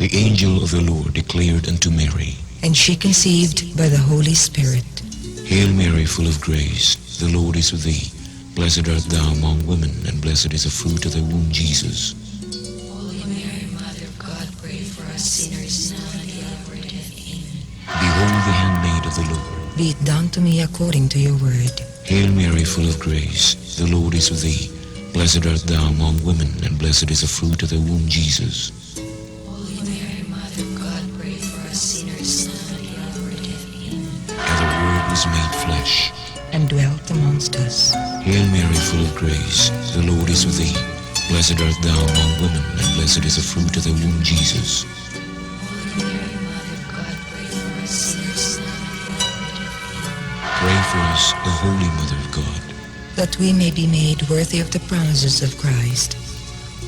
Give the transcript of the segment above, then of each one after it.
The angel of the Lord declared unto Mary, and she conceived by the Holy Spirit. Hail Mary, full of grace, the Lord is with thee. Blessed art thou among women, and blessed is the fruit of thy womb, Jesus. Holy Mary, Mother of God, pray for us sinners, now and at the hour of our death. Amen. Behold the handmaid of the Lord. Be it done to me according to your word. Hail Mary, full of grace, the Lord is with thee. Blessed art thou among women, and blessed is the fruit of thy womb, Jesus. Holy Mary, Mother of God, pray for us sinners, now and at the hour of our death. Amen. And the Word was made flesh and dwelt amongst us. Hail Mary, full of grace, the Lord is with thee. Blessed art thou among women, and blessed is the fruit of thy womb, Jesus. Holy Mary, Mother of God, pray for us sinners, now and at the hour of our death. Amen. Pray for us, O Holy Mother of God, that we may be made worthy of the promises of Christ.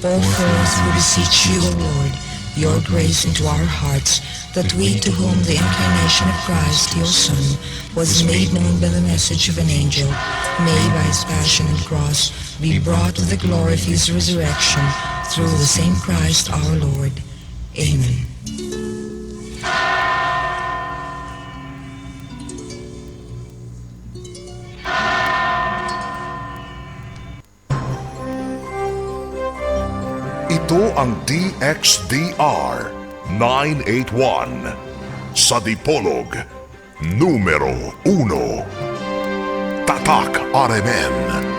Pour forth, we beseech you, O Lord, your grace into our hearts, that we, to whom the incarnation of Christ, your Son, was made known by the message of an angel, may by his passion and cross be brought to the glory of his resurrection, through the same Christ our Lord. Amen. Ito ang DXDR 981 sa Dipolog, numero 1. Tatak RMN.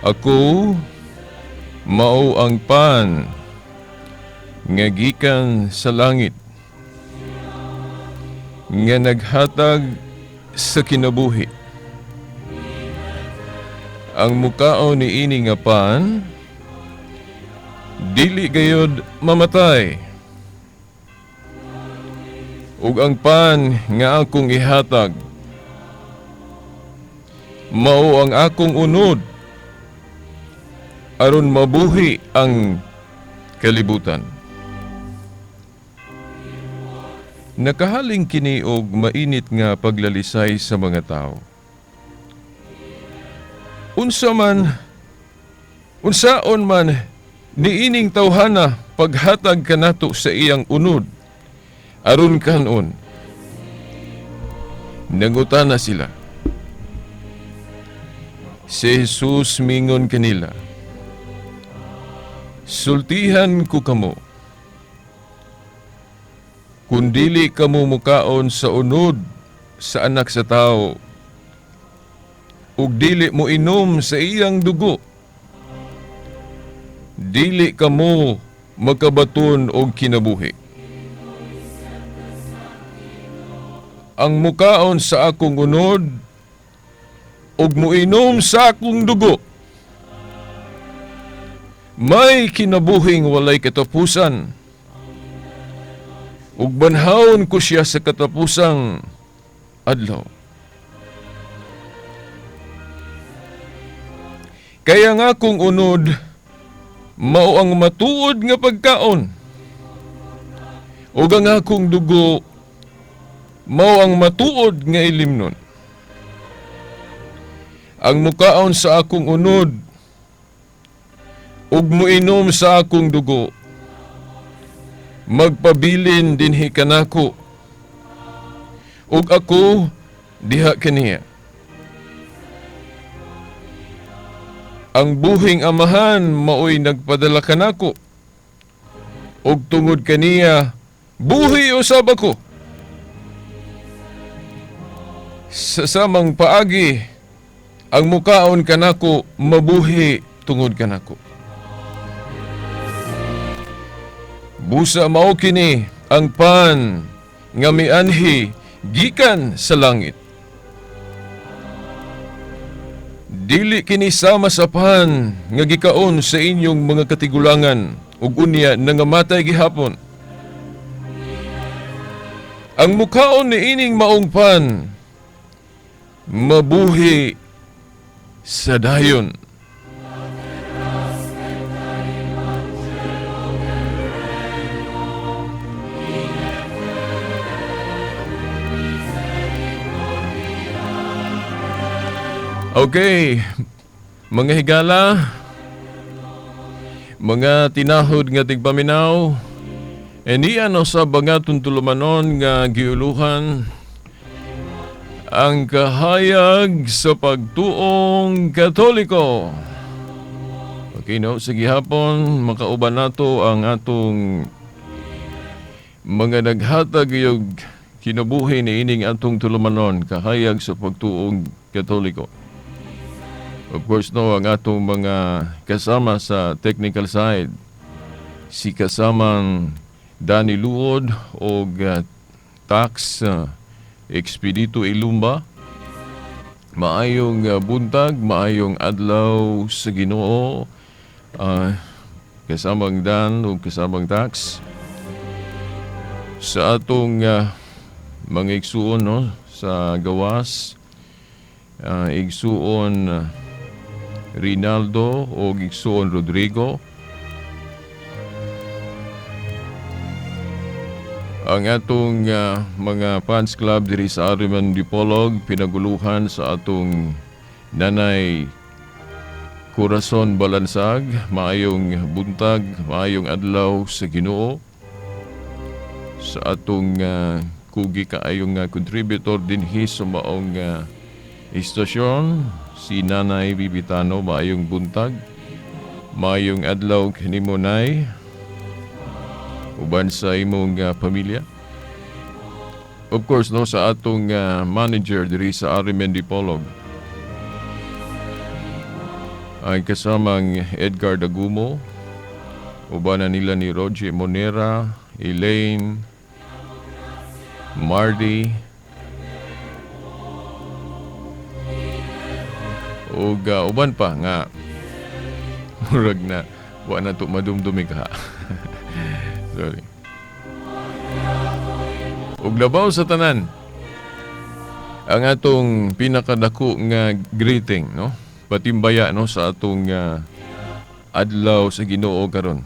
Ako mao ang pan nga gikan sa langit nga naghatag sa kinabuhi. Ang mukaon niini nga pan dili gayod mamatay. Ug ang pan nga akong ihatag mao ang akong unod aron mabuhi ang kalibutan. Nakahaling kini og mainit nga paglalisay sa mga tao. Unsa man, unsaon man niining tawhana paghatag kanato sa iyang unod aron kanon. Nangutana sila. Si Jesus mingon kanila, "Sultihan ko kamo, kun dili kamo mukaon sa unod sa anak sa tao ug dili mo inom sa iyang dugo, dili kamo makabaton og kinabuhi. Ang mukaon sa akong unod ug muinom sa akong dugo, may kinabuhing walay katapusan, ug banhawon ko siya sa katapusang adlaw. Kaya nga akong unod mao ang matuod nga pagkaon, ug ang akong dugo mao ang matuod nga ilimnon. Ang mukaon sa akong unod ug muinom sa akong dugo, magpabilin dinhi kanako, ug ako diha kaniya. Ang buhing Amahan maoy nagpadala kanako, ug tungod kaniya buhi usab ako. Sa samang paagi ang mukaon kanako mabuhi tungod kanako. Busa mao kini ang pan nga mianhi gikan sa langit. Dili kini sama sa pan nga gikaon sa inyong mga katigulangan ug unya nangamatay gihapon. Ang mukaon niining maong pan mabuhi sa dayon." Okay, mga higala, mga tinahod nga tigpaminaw, eniya no sa bangatong tulumanon nga giuluhan ang kahayag sa pagtuong Katoliko. Okay, no, sa gihapon makauban nato ang atong mga naghatag yung kinabuhi ni ining atong tulumanon, kahayag sa pagtuong Katoliko. Of course, no, ang atong mga kasama sa technical side, si kasamang Danny Luod og Tax Expedito Ilumba. Maayong buntag, maayong adlaw sa Ginoo, kasamang Dan ug kasamang Tax. Sa atong mga igsuon, no, sa gawas, igsuon Rinaldo o igsuon Rodrigo. Ang atong mga fans club diri sa Ariman Dipolog, pinaguluhan sa atong Nanay Corazon Balansag, maayong buntag, maayong adlaw sa Ginoo. Sa atong kugi kaayong contributor dinhi sa maong istasyon, si Nanay Bibitano, maayong buntag, maayong adlaw kanimo nay, uban sa imong pamilya. Of course, no, sa atong manager diri sa Arimen Dipolog, Ay kasamang Edgar Dagumo, uban na nila ni Roger Monera, Elaine, Marty, ug uban pa nga murag na wa na to madumdumi ka. Sorry. Ug labaw sa tanan, ang atong pinakadako nga greeting, no? Patimbaya, no, sa atong adlaw sa Ginoo karon.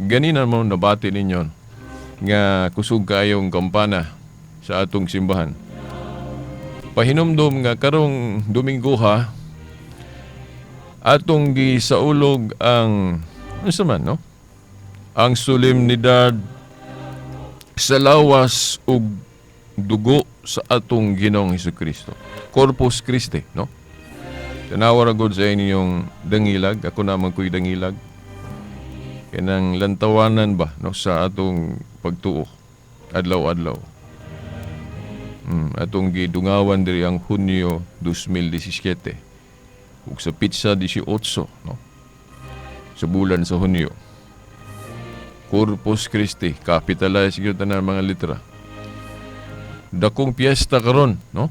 Ganina mo nabati ninyo nga kusog kaayong kampana sa atong simbahan. Pahinumdom nga karong Domingo ha, atong gisaulog ang unsa man, no? Ang solemnidad sa lawas ug dugo sa atong Ginoong Hesukristo. Corpus Christi, no? Tanawa ra gud sa inyong dangilag, ako naman ko'y dangilag. Kanang lantawanan ba, no, sa atong pagtuo adlaw-adlaw. Atong gidungawan diri ang Hunyo 2017 ug sa pitsa 18, no, sa bulan sa Hunyo. Corpus Christi, capitalize gyud tanan mga litra. Dakong piyesta karon, no?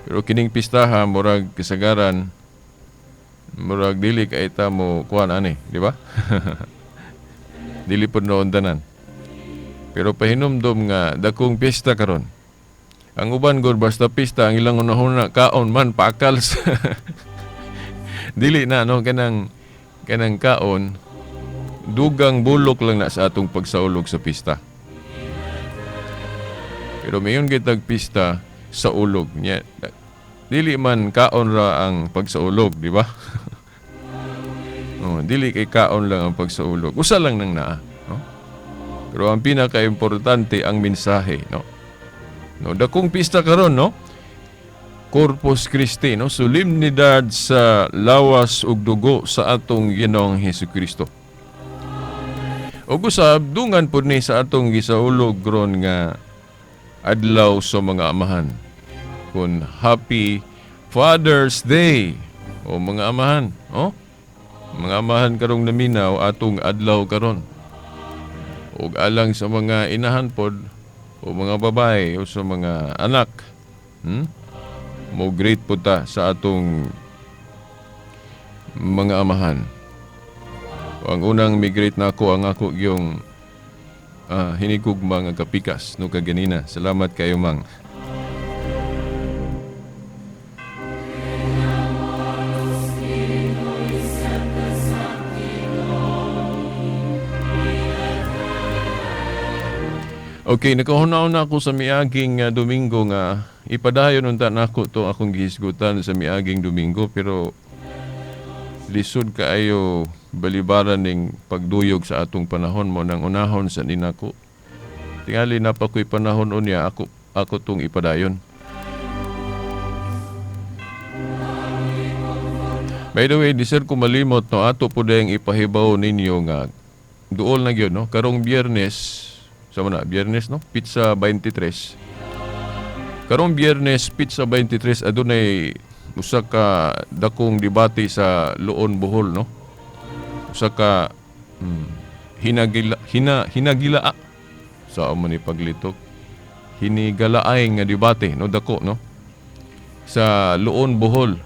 Pero kining pistaha murag kasagaran, murag dili kay ta mo kuan ani, di ba? Dili pud noon tanan. Pero pahinumdom nga dakong piyesta karon. Ang uban gud basta pista ang ilang unahuna kaon man pakal. Dili na, no, kanang kaon dugang bulok lang na sa atong pagsaulog sa pista. Pero mayon kitag pista sa ulog niya. Dili man kaon ra ang pagsaulog, di ba? Oh, dili kay kaon lang ang pagsaulog. Usa lang nang naa, no? Pero ang pinakaimportante ang mensahe, no? No, dakong pista karon, no? Corpus Christi, no? Solemnidad sa lawas ug dugo sa atong Ginoong Hesukristo. Ug usab dungan pud ni sa atong gisaulog ron nga adlaw sa mga amahan. Kun Happy Father's Day o mga amahan, oh? Mga amahan karong naminaw atong adlaw karon. Ug alang sa mga inahan pod o mga babae o sa mga anak, Mo great pod ta sa atong mga amahan. Ang unang migrate na ako ang ako yung hinigugma nga kapikas no kaganina. Salamat kayo, Mang. Okay, nakahuna-una ako sa miaging Domingo nga ipadayon unta nako to akong gihisgutan sa miaging Domingo, pero lisod kaayo balibaran ning pagduyog sa atong panahon mo nang unahon sa ninako. Tingali na pa ko'y panahon unya ako tong ipadayon. By the way, di sir ko malimot no ato po dayang ipahibaw ninyo nga duol na gyud, no, karong Biyernes. Sama na, Biyernes, no? Pizza 23. Karong Biyernes, Pizza 23, adunay usa ka dakong debate sa Loon, Bohol, no? Usa ka hinagila sa amo ni paglitok. Hinigalaay nga debate, no, dako, no? Sa Loon, Bohol.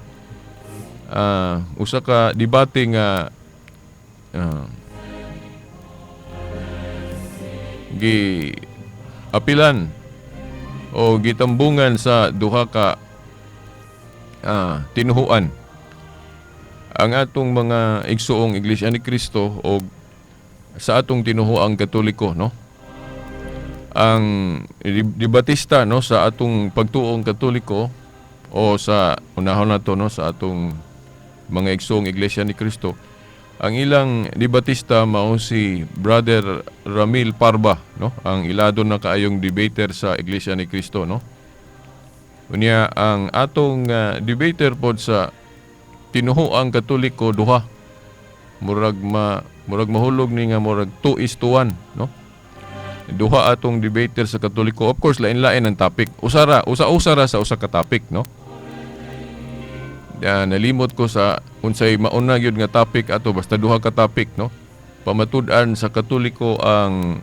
Usa ka debate nga gi apilan o gitambungan sa duha ka tinuhuan ang atong mga igsuong Iglesia ni Cristo o sa atong tinuhuang Katoliko, no? Ang debatista, no, sa atong pagtuong Katoliko o sa unahon nato, no, sa atong mga igsuong Iglesia ni Cristo, ang ilang debatista mao si Brother Ramil Parba, no, ang ilado na kaayong debater sa Iglesia ni Cristo, no. Unya ang atong debater pod sa tinuhuang Katoliko duha. Murag mahulog ni nga murag 2-1, no. Duha atong debater sa Katoliko. Of course lain-lain ang topic. Usara, usa-usa ra sa usa ka topic, no. Nalimot ko sa unsay mauna gyud nga topic ato, basta duha ka topic, no? Pamatud-an sa Katoliko ang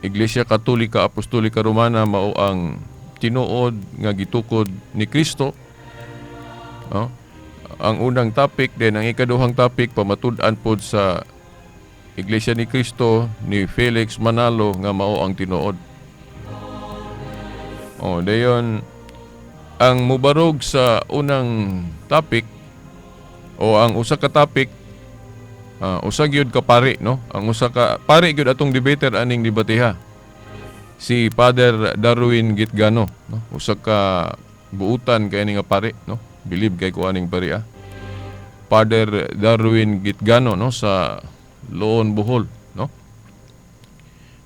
Iglesia Katolika Apostolika Romana mao ang tinuod nga gitukod ni Kristo. No? Ang unang topic, then ang ikaduhang topic, pamatud-an pod sa Iglesia ni Kristo ni Felix Manalo nga mao ang tinuod. Oh, dayon ang mubarog sa unang topic o ang usa ka topic, usa gyud ka pari, no? Ang usa ka pari gyud atong debater aning debateha. Si Father Darwin Gitgano, no? Usa ka buutan kay nga pari, no? Believe kay ko aning pari, ah. Father Darwin Gitgano, no, sa Loon, Bohol, no?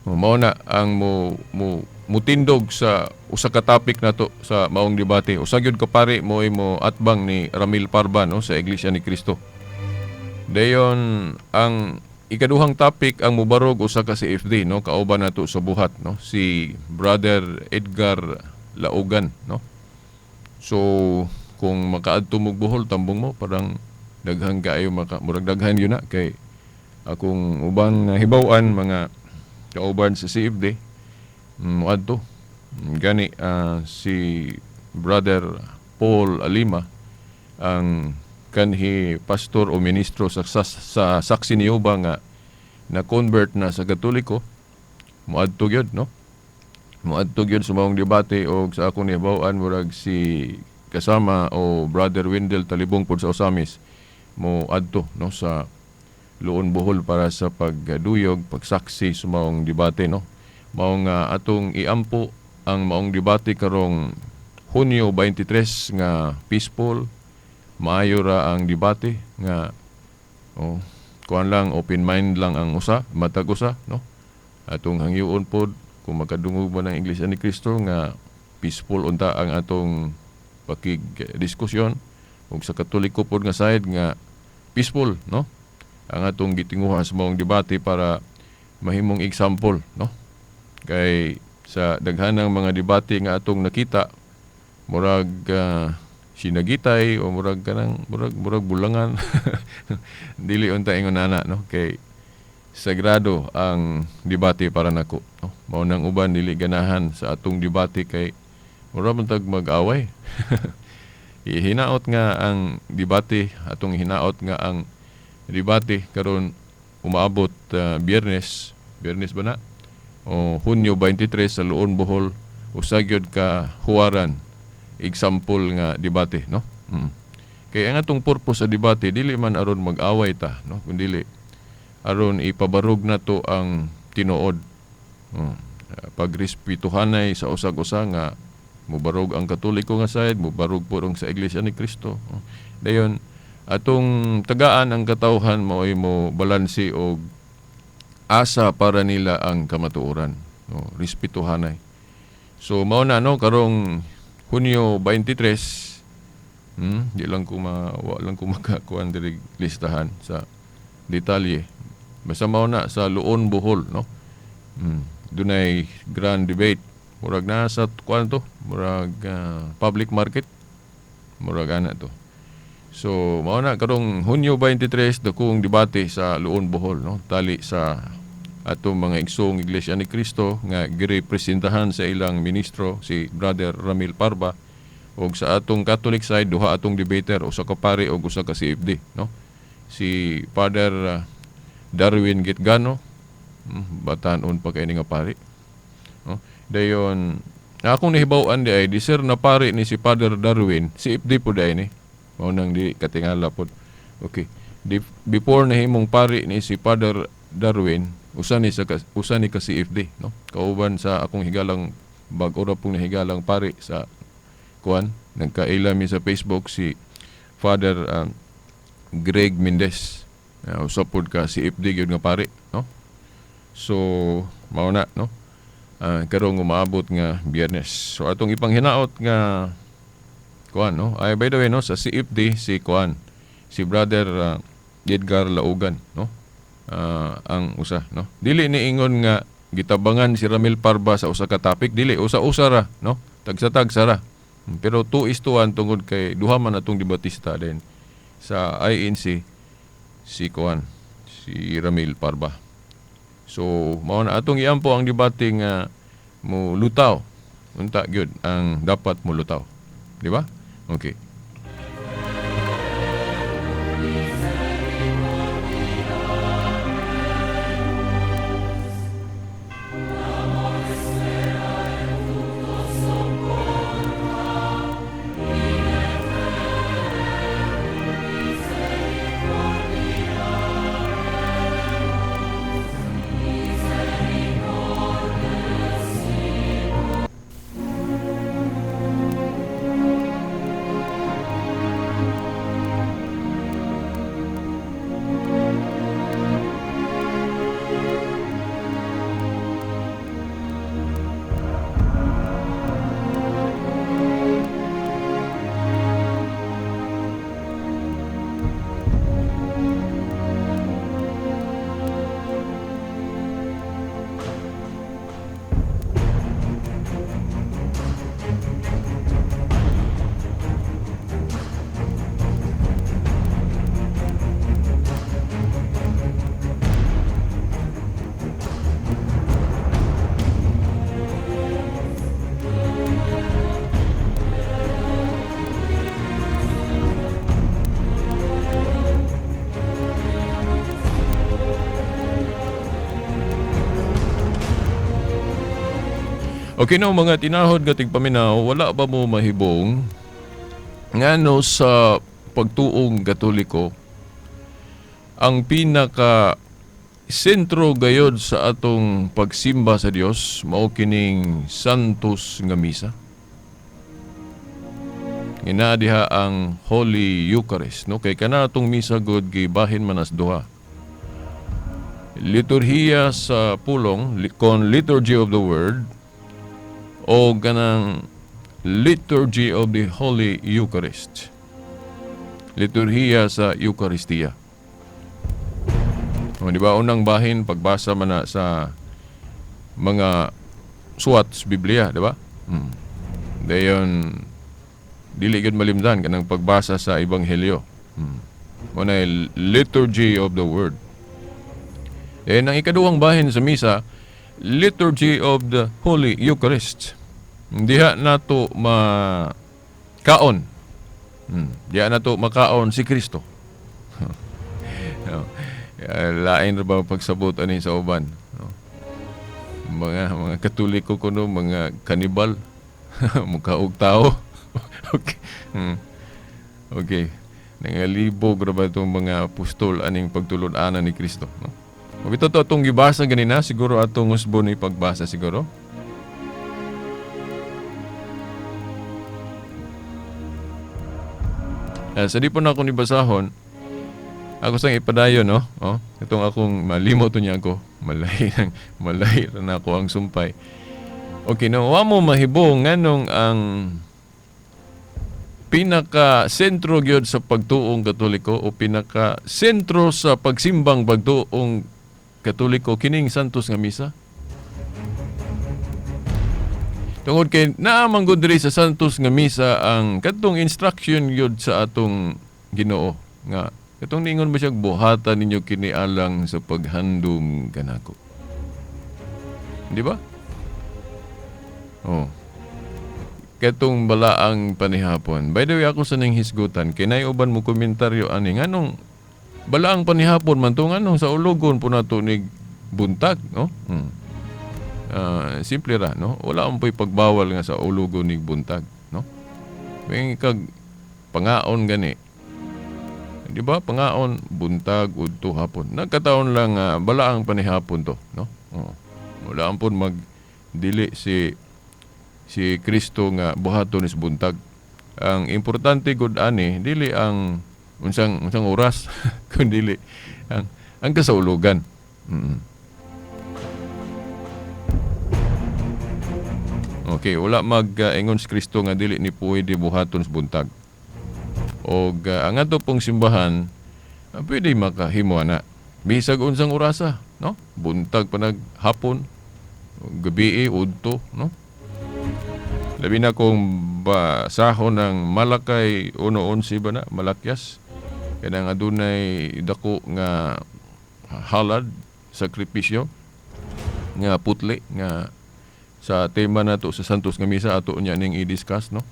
Mao na ang mo mo mutindog sa usa ka topic nato sa maong debate. Usa gyud ka pari mo mo atbang ni Ramil Parba, no, sa Iglesia ni Cristo. Dayon ang ikaduhang topic, ang mubarog usa ka CFD, no, kauban nato sa buhat, no, si Brother Edgar Laugan, no. So kung makaadto mo Bohol, tambong mo, parang daghan kaayo maka murag daghan yun na kay akong ubang hibaw-an, mga kauban sa CFD moadto. Gani si Brother Paul Alima, ang kanhi pastor o ministro sa Saksi ni Jehovah nga na convert na sa Katoliko, moadto gyud, no, moadto gyud sa maong debate. Og sa akong nihibaw-an, murag si kasama o Brother Wendell Talibong pod sa Osamis mo adto, no, sa Loon, Bohol para sa pagduyog, pagsaksi sa maong debate, no. Maong atong iampo ang maong debate karong Hunyo 23 nga peaceful maayo ra ang debate nga, oh, kuan lang, open mind lang ang usa matag usa, no. Atong hangyoon pod, kung makadungog ba ng Iglesia ni Cristo, nga peaceful unta ang atong pakig diskusyon, ug sa Katoliko pod nga side nga peaceful, no, ang atong gitinguha sa maong debate para mahimong example, no, kay sa daghanang mga debate nga atong nakita, murag sinagitay o murag kanang murag bulangan. Dili unta ingon ana, no, kay sagrado ang debate para nako, no. Mao nang uban dili ganahan sa atong debate kay mura man tag mag-away. Ihinaot nga ang debate, atong hinaot nga ang debate karon umaabot Biyernes, Biyernes ba na? O Hunyo 23 sa Loon, Bohol, usa gyud ka huwaran, example nga debate, no. Kay ang atong purpose sa debate dili man aron mag-away ta, no, kundili aron ipabarog nato ang tinuod. Pagrespetuhanay sa usag-usa nga mubarog ang Katoliko nga side, mubarog po ang sa Iglesia ni Cristo. Dayon atong tagaan ang katawhan mao'y mo balanse og asa para nila ang kamatuoran, no, respetuhanay. So mao na, no, karong Hunyo 23. Di lang ko ma wa lang ko makakuan diri listahan sa detalye. Basta mao na sa Loon, Bohol, no. Dunay grand debate. Murag na sa kuan to, murag public market. Murag ana to. So mao na karong Hunyo 23, dakong debate sa Loon, Bohol, no. Tali sa atong mga igsoong Iglesia ni Cristo nga girepresentahan sa ilang ministro, si Brother Ramil Parba, ug sa atong Catholic side, duha atong debater, usa ka pari ug usa ka CFD, no, si Father Darwin Gitgano, batan-on pa kay ni nga pari, no. Dayon akong nahibaw-an di ay di sir na pari ni si Father Darwin, CFD po diay ni, mao nang di katingala pod. Okay, di, before nahimong pari ni si Father Darwin, usa ni ka CFD, no, kauban sa akong higalang, bag-o ra pong nahigalang pari sa kuan, nagkaila mi sa Facebook, si Father Greg Mendez, usa pod ka CFD gyud nga pari, no. So mao na, no, karong umaabot nga Biyernes. So atong ipanghinaot nga kuan, no. Ay, by the way, no, sa CFD si kuan, si Brother Edgar Laugan, no, ang usa, no. Dili ni ingon nga gitabangan si Ramil Parba sa usa ka topic, dili, usa-usa ra, no, tagsa-tagsa ra. Pero 2 is to 1 tungod kay duha man atong debatista din. sa INC si kuan, si Ramil Parba. So mao na atong iampo ang debate nga mulutaw. Unta gyud ang dapat mulutaw. Di ba? Okay. Okay no, mga tinahod nga tigpaminaw, wala ba mo mahibong ngano sa pagtuong Katoliko ang pinaka sentro gayod sa atong pagsimba sa Dios mao kining Santos nga Misa? Ngina diha ang Holy Eucharist, no? Kay kana atong misa gud gibahin man as duha. Liturhiya sa pulong kon Liturgy of the Word o ganang Liturgy of the Holy Eucharist. Liturhiya sa Eucharistia. O, di ba unang bahin pagbasa man na sa mga suwat sa Biblia, di ba? Dayon dili gyud malimdan kanang pagbasa sa Ebanghelyo. Mo na Liturgy of the Word. Dayon ang ikaduhang bahin sa misa, Liturgy of the Holy Eucharist. Diha nato makaon. Diha nato makaon si Kristo. Lain ra ba pagsabot ani sa uban, no? Mga Katoliko kuno mga kanibal. Mukaog tao. Okay. Okay. Nangalibog ra ba itong mga apostol aning pagtulon-anan ni Kristo, no? Mabito to atong gibasa ganina, siguro atong usbon ni pagbasa siguro. Sa di po na ako nibasahon, ako sang ipadayon, no? Oh, itong akong malimot niya ako. Malay na ako ang sumpay. Okay, no, wa mo mahibong nganong ang pinaka-sentro gyud sa pagtuong Katoliko o pinaka-sentro sa pagsimbang pagtuong Katoliko kining Santos nga Misa. Tungod kay naa man gud diri sa Santos nga Misa ang kadtong instruction gyud sa atong Ginoo nga katong niingon ba siya, buhatan ninyo kini alang sa paghandom kanako. Di ba? Oh. Katong balaang panihapon. By the way, ako sa ning hisgutan, kinay uban mo komentaryo ani nganong balaang panihapon man to, nganong sa ulogon po nato ni buntag, no? Simple ra, no? Wala man po'y pagbawal nga sa ulogon ni buntag, no? May kag pangaon gani. Di ba? Pangaon buntag udto hapon. Nagkataon lang balaang panihapon to, no? Oh. Wala man pud magdili si Kristo nga buhaton is buntag. Ang importante gud ani dili ang unsang oras kun dili ang kasaulugan. Okay, wala mag-ingon si Kristo nga dili ni pwede buhaton sa buntag. Og ang ato pong simbahan pwede makahimo ana. Bisag unsang orasa, no? Buntag pa naghapon, gabi udto, no? Labi na kung basahon ng Malakay 1:11 ba na, Malakyas. Kanang adunay dako nga halad, sakripisyo nga putli nga sa tema nato sa Santos nga Misa ato nya ning i-discuss, no,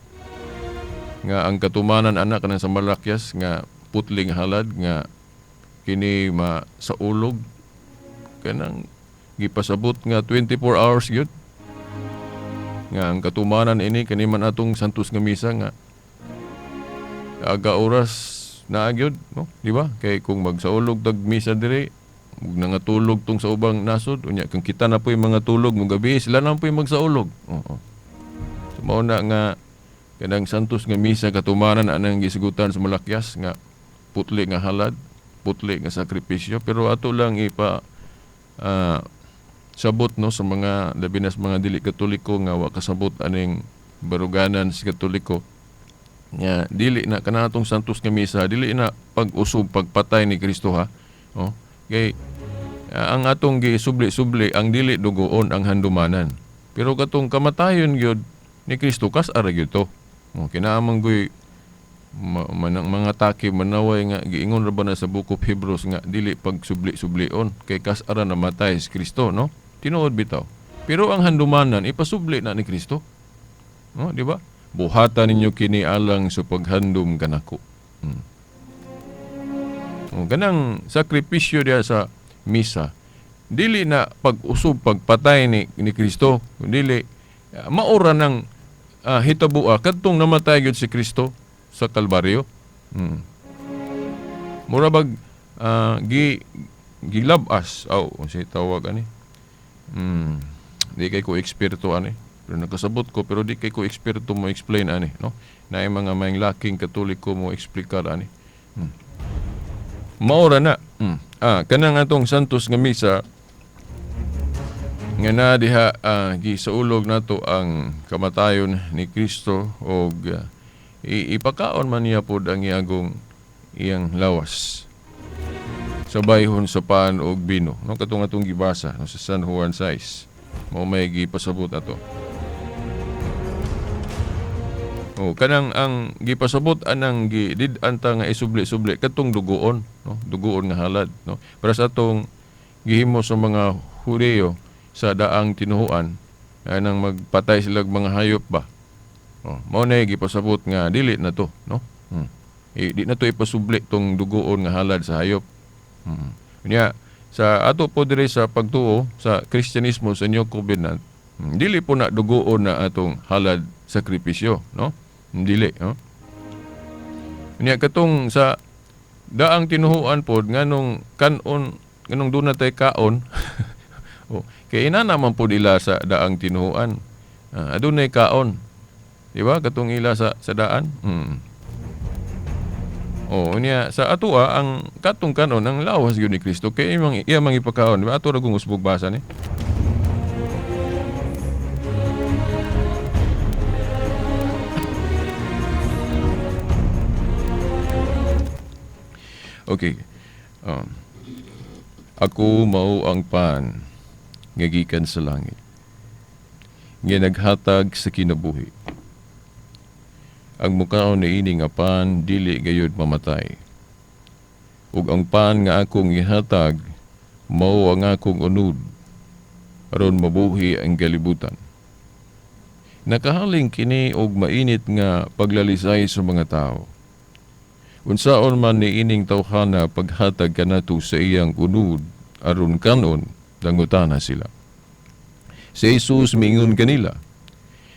nga ang katumanan ana kanang sa Malakyas nga putli nga halad nga kini ma saulog kanang gipasabot nga 24 hours gyud, nga ang katumanan ini kani man atong Santos nga Misa nga aga oras naa gyud, no, di ba? Kay kung magsaulog tag misa diri ug nangatulog tong sa ubang nasod, unya kung kita na po'y mga tulog mo gabi, sila na po'y magsaulog. Oo. So mao na nga kanang Santos nga Misa katumanan anang gisgutan sa Malakyas nga putli nga halad, putli nga sakripisyo, pero ato lang ipa sabot, no, sa mga labi na sa mga dili Katoliko nga wa kasabot aning baruganan sa Katoliko nga dili na kanatong Santos nga Misa, dili na pag-usog pagpatay ni Kristo, ha. Oh, kay ang atong gisubli-subli ang dili dugoon ang handumanan, pero katong kamatayon gyud ni Kristo kas ara gyud to. Oh, kinaamang goy manang mga taki manaway nga giingon ra ba na sa Book of Hebrews nga dili pagsubli-sublion kay kas ara namatay si Kristo, no? Tinuod bitaw. Pero ang handumanan ipasubli na ni Kristo. No, di ba? Buhatan ninyo kini alang sa paghandom kanako. O, ganang sakripisyo diya sa misa, dili na pag-usog pagpatay ni Kristo, dili maura ng hitabua kadtong namatay gyud si Kristo sa Kalbaryo. Mura bag gilabas aw unsay tawag ani. Di kay ko eksperto ani. Pero nakasabot ko, pero di kay ko eksperto mo explain ani, no? Naay mga maing laking Katoliko mo eksplikar ani. Maura na. Kanang atong Santos nga Misa nga na diha gisaulog nato ang kamatayon ni Kristo og ipakaon man niya pod ang iyagong iyang lawas sa bayhon sa pan og bino, no, katong atong gibasa, no, sa San Juan 6 mao may gipasabot ato. O kanang ang gipasabot anang gidid-an ta nga isubli-subli katong dugoon, no, dugoon nga halad, no, para sa atong gihimo sa mga Hudeyo sa daang tinuhuan anang magpatay sila og mga hayop ba. O, mao na gipasabot nga dili na to, no. Di na to ipasubli tong dugoon nga halad sa hayop. Unya sa ato po diri sa pagtuo sa Kristyanismo sa New Covenant, dili po na dugoon na atong halad sakripisyo, no? Dili, no? Unya katong sa daang tinuhuan pod nganong kanon, nganong duna tay kaon. O, kay ina naman pod ila sa daang tinuhuan. Adunay kaon. Di ba katong ila sa daan? O, unya sa atoa ang katong kanon ang lawas gyud ni Kristo kay iya mang ipakaon, di ba? Ato ra kung usbog basa ni. Okay. Ako mao ang pan nga gikan sa langit, nga naghatag sa kinabuhi. Ang mukaon niini nga pan dili gayud mamatay. Ug ang pan nga akong ihatag mao ang akong unod aron mabuhi ang kalibutan. Nakahaling kini og mainit nga paglalisay sa mga tao. Unsaon man niining tawhana paghatag kanato sa iyang unod aron kanon, dangutana sila. Si Jesus miingon kanila,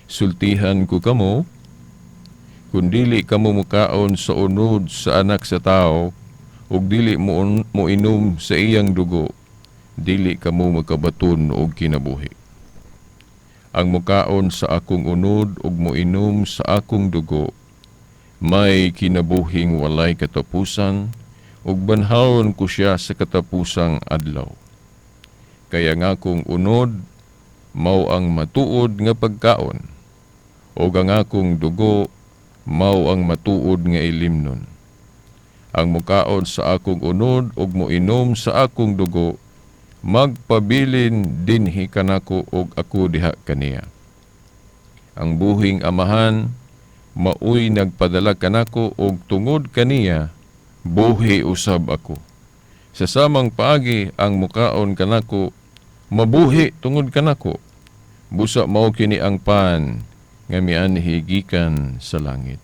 sultihan ko kamo, kun dili kamo mukaon sa unod sa anak sa tao ug dili mo moinom sa iyang dugo, dili kamo makabaton og kinabuhi. Ang mukaon sa akong unod ug moinom sa akong dugo, may kinabuhing walay katapusan, ug banhawon ko siya sa katapusang adlaw. Kaya nga akong unod, mao ang matuod nga pagkaon, ug ang akong dugo, mao ang matuod nga ilimnon. Ang mukaon sa akong unod ug moinom sa akong dugo, magpabilin dinhi kanako ug ako diha kaniya. Ang buhing amahan maoy nagpadala kanako ug tungod kaniya buhi usab ako. Sa samang paagi ang mukaon kanako mabuhi tungod kanako. Busa mao kini ang pan nga mianhi gikan sa langit.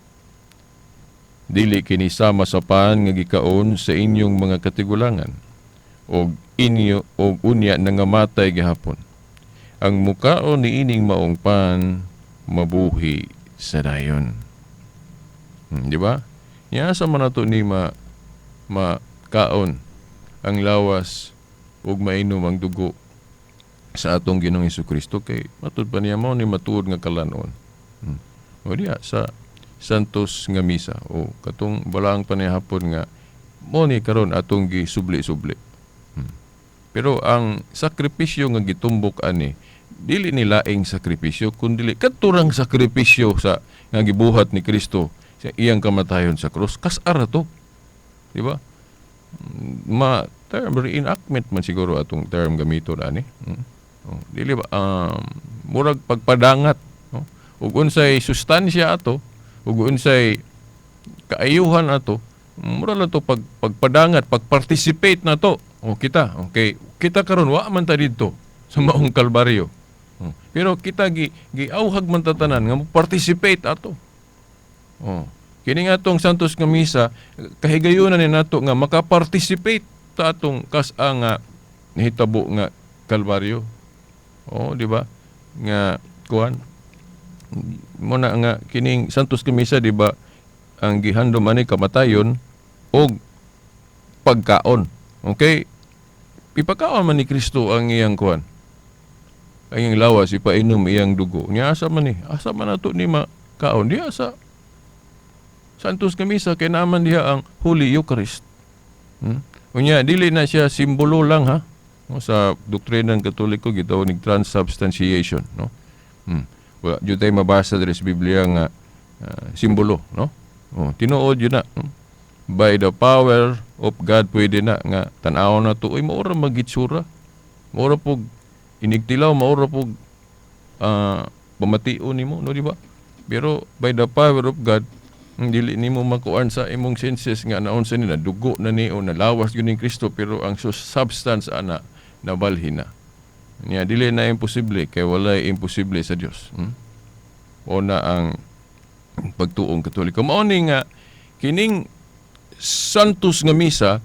Dili kini sama sa pan nga gikaon sa inyong mga katigulangan og inyo og unya nangamatay gihapon. Ang mukaon niining maong pan mabuhi sa dayon. Di ba? Nya sa man nato ni makaon ang lawas ug mainom ang dugo sa atong Ginoong Hesukristo kay matud pa niya mao ni matuod nga kalanon. O diya sa Santos nga misa o katong balaang panihapon nga mo ni karon atong gisubli-subli. Pero ang sakripisyo nga gitumbok ani dili ni laing sakripisyo kundi katurang sakripisyo sa nga gibuhat ni Kristo sa iyang kamatayon sa krus, kas-ara to. Di ba? Ma term reenactment man siguro atong term gamiton ani. Oh, dili ba murag pagpadangat, no? Ug unsay sustansya ato, ug unsay kaayuhan ato, mura lang to pagpadangat, pagparticipate na to. O kita, okay, kita karon wa man ta didto sa maong Kalbaryo. Oh, pero kita giauhag man ta tanan nga mo-participate ato. Oh, kini nga atong Santos nga Misa, kahigayunan ni nato nga makaparticipate ta atong kas-a nga nahitabo nga Kalbaryo. Oh, di ba? Nga kuan mo na nga kining Santos nga Misa, di ba, ang gihandom ani kamatayon og pagkaon. Okay? Ipakaon man ni Kristo ang iyang kuan, ang iyang lawas, ipainom iyang dugo. Nya asa man ni? Asa man nato ni makaon? Di asa Santos nga Misa kay naaman diha ang Holy Eucharist. Unya dili na siya simbolo lang ha. No, sa doktrina ng Katoliko gitawag nig transubstantiation, no. Wa jud tay mabasa diri sa Biblia nga simbolo, no. Oh, tinuod yun na. By the power of God pwede na nga tan-awon na to, uy maura magitsura. Maura pug inigtilaw, maura pug pamation nimo, no, di ba? Pero by the power of God dili nimo makuan sa imong senses nga naunsa ni na dugo na ni o nalawas gyud ni Kristo, pero ang substance ana nabalhin na. Nya dili na imposible kay walay imposible sa Dios. O na ang pagtuong Katoliko. Mao ni nga kining Santos nga Misa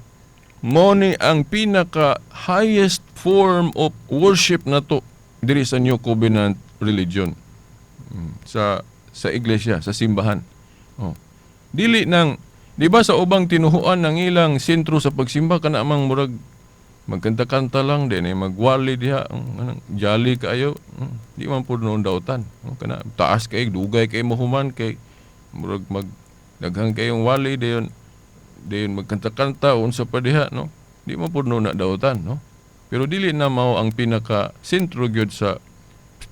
mao ni ang pinaka highest form of worship nato diri sa New Covenant religion. Sa iglesia, sa simbahan. Oh. Dili nang, di ba sa ubang tinuhuan ng ilang sentro sa pagsimba kana mang murag magkanta-kanta lang din eh, magwali diha, anang jolly kaayo, di man pud noon dautan. Kana taas kay dugay kay mohuman kay murag mag daghang kayong wali dayon magkanta-kanta unsa pa diha, no? Di man pud noon na dautan, no? Pero dili na mao ang pinaka sentro gyud sa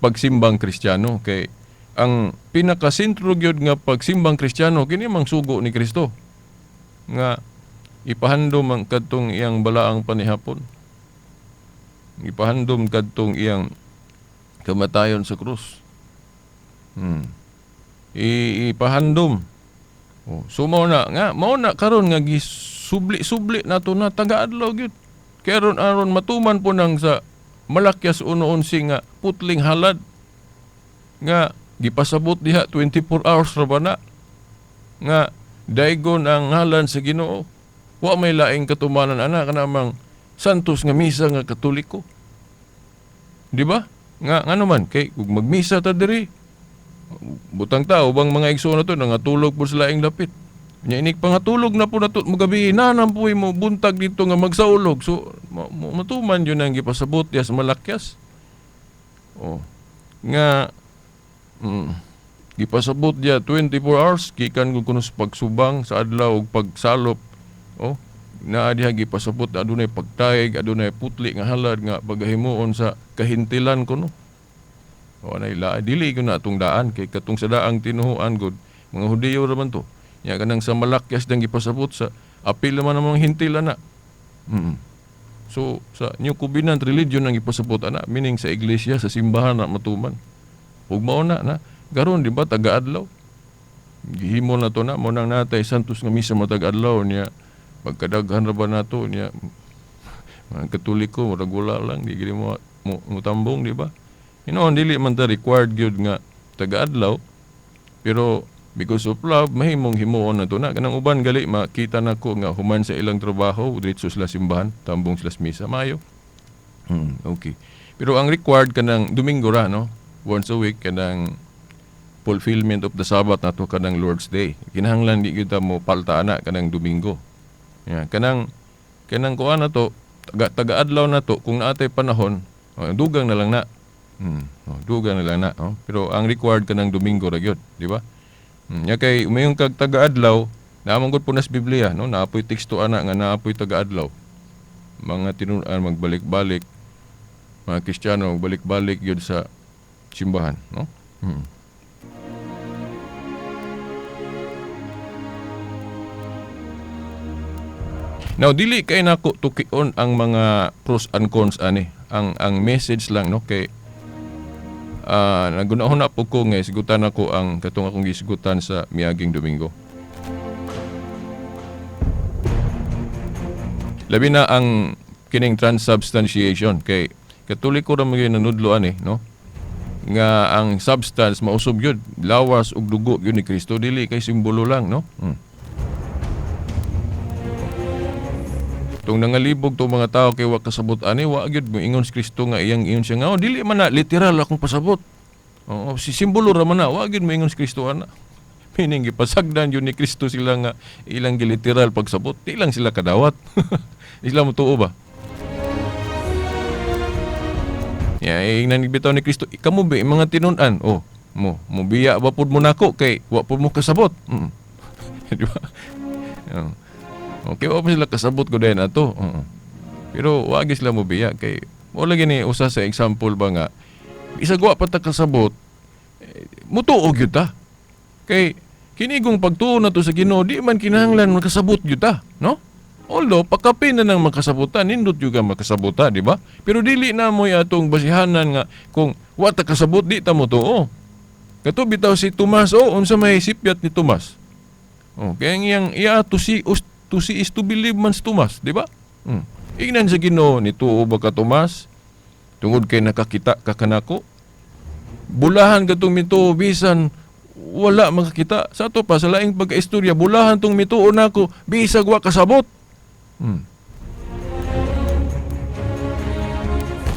pagsimbang Kristiyano kay ang pinakasentro gyud nga pagsimbang Kristiyano kini mang sugo ni Kristo nga ipahandom ang kadtong iyang balaang panihapon, ipahandom kadtong iyang kamatayon sa krus. Ipahandom. Oh, so mao na nga mao na karon nga gisubli-subli nato na taga-adlaw gyud. Kay aron matuman po nang sa Malakias 1:11 nga putling halad nga gipasabot diha 24 hours ra ba na nga daygon ang ngalan sa Ginoo. Wa may laing katumanan ana kana mang Santos nga Misa nga Katoliko. Di ba? Nga ngano man kay kung magmisa ta diri butang ta ubang mga igsoon nato nangatulog po sa laing dapit. Nya inig pangatulog na po nato magabi na nampuy mo buntag dito nga magsaulog. So matuman yun ang gipasabot diha sa Malakias. Oh. Nga gipasabot diya 24 hours gikan kung kuno sa pagsubang sa adlaw ug pagsalop. Oh, naa diha gipasabot adunay pagtaig, adunay putli nga halad nga pagahimuon sa kahintilan kuno. O anay la dili gyud na atong daan kay katong sa daang tinuhuan gud mga Hudiyo ra man to. Nya kanang sa Malakias dang gipasabot sa apil man ang mga hintilan na. So sa New Covenant religion ang gipasabot ana, meaning sa iglesia, sa simbahan na matuman. Ug mao na na karon di ba taga-adlaw. Gihimo na to na mo nang natay Santos nga misa matag adlaw niya. Pagkadaghan ra ba nato niya mga Katoliko murag wala lang di gid mo mutambong, di ba? Hinoon dili man ta required gyud nga taga-adlaw, pero because of love mahimong himuon na to na kanang uban gali makita nako nga human sa ilang trabaho diretso sila simbahan, tambong sila sa misa maayo. Okay. Pero ang required kanang Domingo ra, no? Once a week kanang fulfillment of the Sabbath nato kanang Lord's Day. Kinahanglan di kita mo palta ana kanang Domingo. Yeah, kanang kanang kuan na to, taga-adlaw na to kung naatay panahon, oh, dugang na lang na. Oh, dugang na lang na, oh. Pero ang required kanang Domingo ra gyud, di ba? Nya kay umayon kag taga-adlaw, naa man gud po nas Biblia, no? Naapoy teksto ana nga naapoy taga-adlaw. Mga tinun-an magbalik-balik, mga Kristiyano magbalik-balik gyud sa simbahan, no? Now dili kay nako tukion ang mga pros and cons ani. Ang message lang, no, kay nagunahon na po ko nga isgutan ako ang katong akong gisgutan sa miaging Domingo. Labi na ang kining transubstantiation kay Katoliko ra man gyud nanudlo ani, no? Nga ang substance mausob gyud, lawas ug dugo gyud ni Kristo, dili kay simbolo lang, no? Tung nangalibog tong mga tao kay wa kasabot ani, wa gyud moingon si Kristo nga iyang ingon siya nga, oh, dili man na literal akong pasabot. Oo, si simbolo ra man na, wa gyud moingon si Kristo ana. Meaning gipasagdan gyud ni Kristo sila nga ilang giliteral pagsabot, di lang sila kadawat. Di sila motuo ba? Ya, ingnan bitaw ni Kristo, kamo ba mga tinun-an? Oh, mo biya ba pud mo nako kay wa pud mo kasabot. Di ba? Oh. Okay, wa pa sila kasabot ko dayon ato. Pero wa gyud sila mobiya kay wala gini usa sa example ba nga bisag wa pa ta kasabot, mutuo gyud ta. Kay kinigong pagtuo nato sa Ginoo di man kinahanglan makasabot gyud ta, no? Although pagkapin na nang makasabutan, nindot gyud ka makasabuta, di ba? Pero dili na mo'y atong basihanan nga kung wa ta kasabot di ta motuo. Kato bitaw si Tomas, oh, unsa may sipyat ni Tomas? Oh, kaya ang iyang iya to see is to believe man si Tomas, di ba? Ingnan sa Ginoo, nituo ba ka Tomas? Tungod kay nakakita ka kanako. Bulahan katong mituo bisan wala makakita. Sa ato pa sa laing pagkaistorya, bulahan tong mituo nako bisag wa kasabot.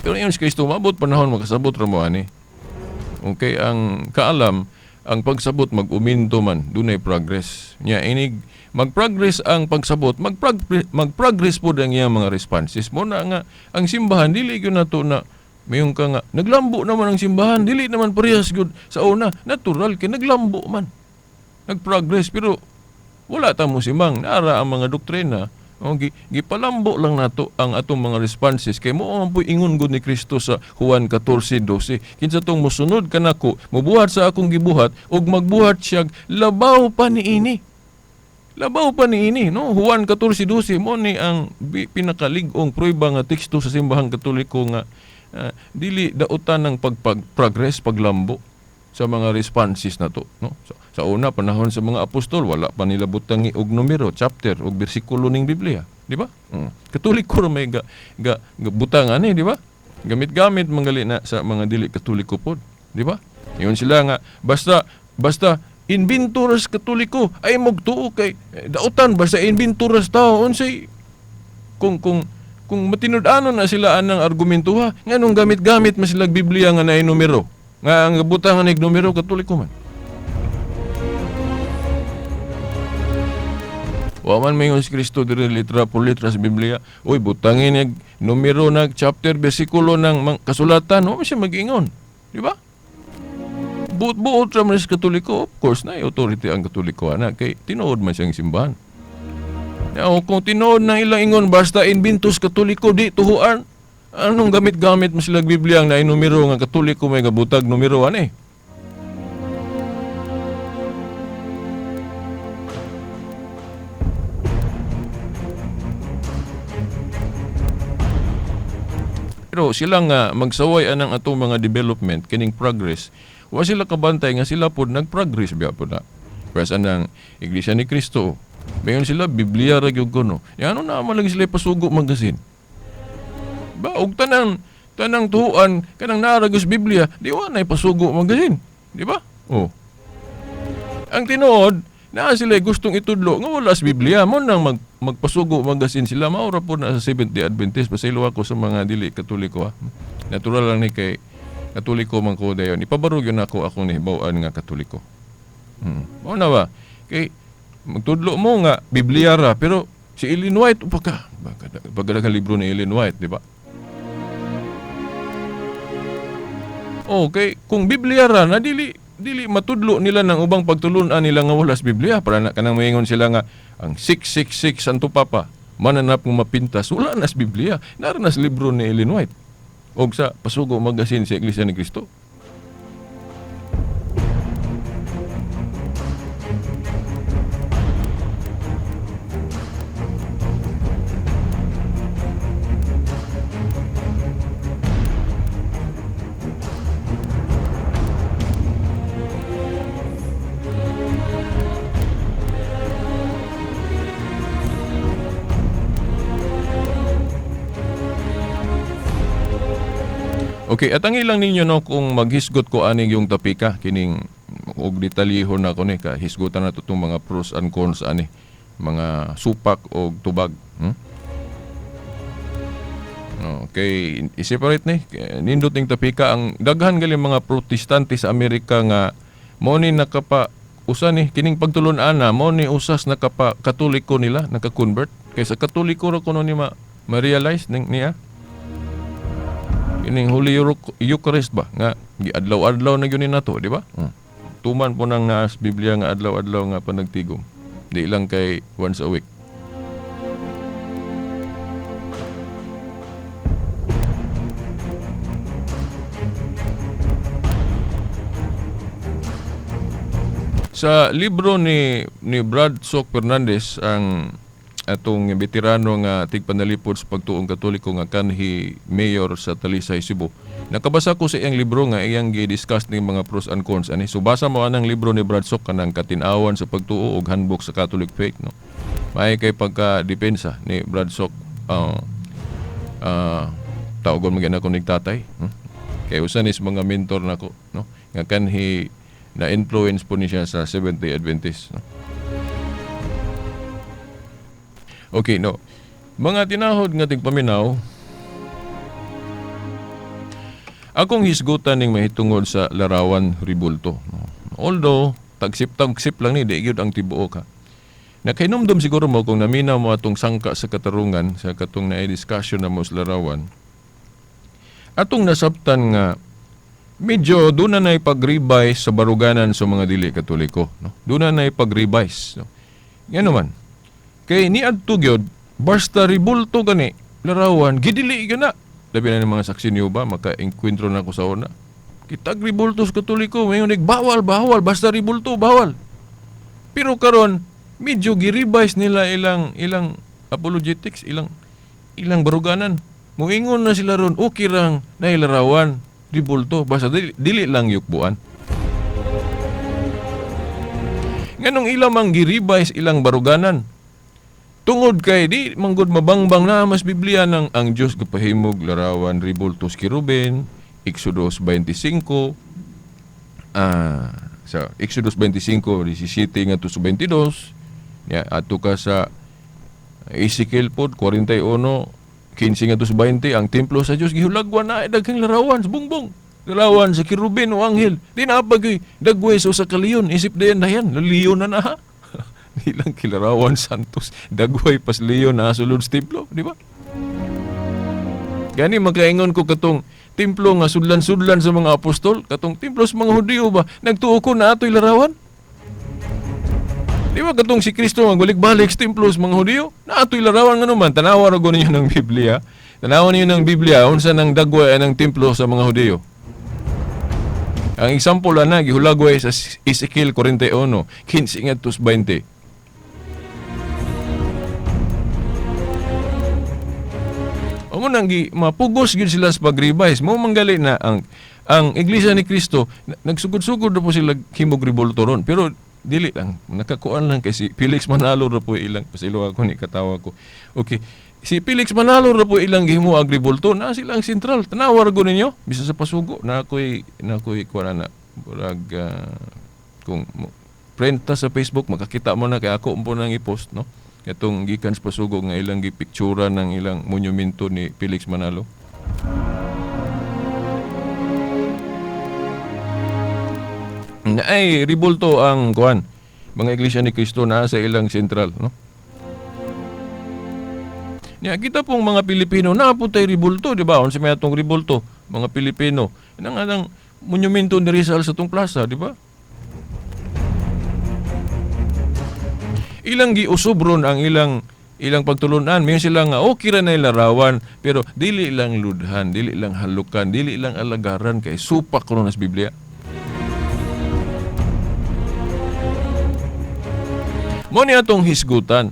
Pero ingon si Kristo, maabot panahon makasabot ra mo ani. Okay, ang kaalam, ang pagsabot mag-uminto man, dunay progress. Nya inig mag-progress ang pagsabot, mag-progress pod ang iyang mga responses. Mo na nga ang simbahan dili gyud nato na mayong ka nga naglambo naman ang simbahan, dili naman parehas gyud sa una. Natural kay naglambo man. Nag-progress pero wala ta mo simang naara ang mga doktrina. Okay, gipalambo lang nato ang atong mga responses kay mo ang puy ingon gud ni Kristo sa Juan 14:12. Kinsa tong mosunod kanako, mobuhat sa akong gibuhat ug magbuhat siya labaw pa niini. Labaw pa niini, no? Juan 14:12 mo ni ang pinakalig-ong prueba nga teksto sa simbahang Katoliko nga dili dautan ng pagpag-progress, paglambo sa mga responses na to, no? Sa una panahon sa mga apostol wala pa nila butangi og numero, chapter og bersikulo ning Biblia, di ba? Katoliko ra may ga butang ani, di ba? Gamit-gamit mangali na sa mga dili Katoliko pod, di ba? Ingon sila nga basta inventuras Katoliko ay magtuo kay dautan basta inventuras tao unsay kung matinud-anon na sila anang argumentuha nganong gamit-gamit man sila Biblia nga naay numero. Nga ang butang nga numero Katoliko man. Wa man maingon si Kristo diri litra por litra sa Biblia. Uy, butangin nag numero nag chapter bersikulo ng kasulatan, wa man siya mag-ingon, di ba? Buot-buot ra man sa Katoliko, of course na authority ang Katoliko ana kay tinuod man siyang simbahan. Now, kung tinuod nang ilang ingon basta inventos Katoliko di tuhuan. Anong gamit-gamit mo sila Biblia ang nainumero nga Katoliko may gabutag numero ani? Pero sila nga magsaway anang atong mga development kining progress, wa sila kabantay nga sila pod nagprogress biya pod na. Whereas anang Iglesia ni Kristo, Mayon sila Biblia ra gyud kuno. Ya ano na man lagi sila pasugo magasin. Ba og tanang tanang tuan kanang naa ra gyud sa Biblia, di wa nay pasugo magasin, di ba? Oh. Ang tinuod, naa sila gustong itudlo nga wala sa Biblia, mo nang magpasugo magasin sila. Mao ra po na sa Seventh-day Adventist. Pasaylo ako sa mga dili Katoliko, ha. Natural lang ni kay Katoliko man ko dayon. Ipabarog yun ako akong nahibaw-an nga Katoliko. Mao na ba? Kay magtudlo mo nga Biblia ra, pero si Ellen White upa ka. Pagka libro ni Ellen White, di ba? Okay, kung Biblia ra na dili dili matudlo nila ng ubang pagtulunan nila nga wala sa Biblia. Para na kanang moingon sila nga ang 666 Santo Papa mananap ng mapintas, wala na sa Biblia. Nara na sa libro ni Ellen White og sa Pasugo Magazine sa Iglesia ni Cristo. Okay, at ang ilang ninyo no kung maghisgot ko aning yung topika kining og detalyehon na ko ni ka hisgutan na to tong mga pros and cons ani mga supak og tubag. Okay, i-separate ni nindot ning topika ang daghan gali mga Protestante sa Amerika nga mo ni nakapa usa ni kining pagtulon-an na mo ni usas nakapa Katoliko nila naka-convert kaysa Katoliko ra kuno ni ma-realize ning niya. Kining Holy Eucharist ba nga giadlaw-adlaw na gyud ni nato, di ba? Tuman po nang naas Biblia nga adlaw-adlaw nga panagtigom. Di lang kay once a week. Sa libro ni Brad Sok Fernandez, ang atong veterano nga tigpanalipod sa pagtuong Katoliko nga kanhi mayor sa Talisay, Cebu. Nakabasa ko sa iyang libro nga iyang gi-discuss ning mga pros and cons ani. So basa mo anang libro ni Brad Sok kanang Katinawan sa Pagtuo ug Handbook sa Catholic Faith, no. May kay pagka-depensa ni Brad Sok, tawagon man gyud ako ning tatay, Kay usa ni sa mga mentor nako, no, nga kanhi na influence po ni siya sa Seventh-day Adventist, no? Okay, no. Mga tinahod nga tigpaminaw, akong hisgutan ning mahitungod sa larawan ribulto. No? Although, tagsip-tagsip lang ni, di gyud ang tibuok ha. Nakahinumdum siguro mo kung naminaw mo atong sangka sa katarungan, sa katong na-discussion na mo sa larawan, atong nasabtan nga medyo doon na naipagrevise sa baruganan sa mga dili Katoliko. No? Doon na naipagrevise. No? Nga naman, kay niadto gyud basta ribulto gani larawan gidili gyud na. Labi na ng mga saksi niyo ba maka-engkwentro na ako sa una. Kitag ribulto sa Katoliko, mayon bawal bawal basta ribulto bawal. Pero karon medyo gi-revise nila ilang ilang apologetics, ilang ilang baruganan. Moingon na sila ron okay rang nailarawan ribulto basta dili lang yukbuan. Nganong ilang mang gi-revise ilang baruganan? Tungod kay di manggod mabangbang na mas Biblia ng ang Dios gapahimog larawan ribultos Kerubin, Exodus 25, sa Exodus 25 17 ngadto sa 22, ya adto ka sa Ezekiel pod 41 15 ngadto sa 20, ang templo sa Dios gihulagwan na daghang larawan sa bungbong. Larawan sa kerubin o anghel. Di na pagay dagway sa usa ka leon, isip dayan dayan, leon na na. Ilang kilarawan santos dagway pas leon na sulod sa templo, di ba? Gani makaingon ko katong templo nga sudlan-sudlan sa mga apostol, katong templo sa mga Hudiyo ba, nagtuo ko na atoy larawan? Di ba katong si Kristo magbalik-balik sa templo sa mga Hudiyo, na atoy larawan nga naman, tanawa ra ninyo ng Biblia. Tanawa ninyo ng Biblia unsa nang dagway ang templo sa mga Hudiyo. Ang example ana gihulagway sa Ezekiel 41 15 ngadto sa 20. Amo nang mapugos gyud sila sa pag-revise. Mo manggali na ang Iglesia ni Cristo nagsugod-sugod na po sila himog ribulto ron. Pero Dili lang nakakuan lang kay si Felix Manalo ra po ilang, pasilo ako ni katawa ko. Okay. Si Felix Manalo ra po ilang gihimo ang ribulto na silang sentral. Tanawa ra gud ninyo bisan sa pasugo na ako'y kuan na murag kung prenta sa Facebook makakita mo na kay ako po nang i-post, no. Katong gikan sa pasugo nga ilang gipiktura ng ilang monumento ni Felix Manalo. Na ay ribulto ang kuan mga Iglesia ni Cristo na sa ilang sentral, no. Nya kita pong mga Pilipino na po tay ribulto, di ba? Unsa may atong ribulto mga Pilipino? Nang anang monumento ni Rizal sa tong plaza, di ba? Ilang giusubron ang ilang pagtulunan. Mayon sila nga okay ra na larawan, pero dili lang ludhan, dili lang halukan, dili lang alagaran kay supak ron sa Biblia. Mo ni atong hisgutan.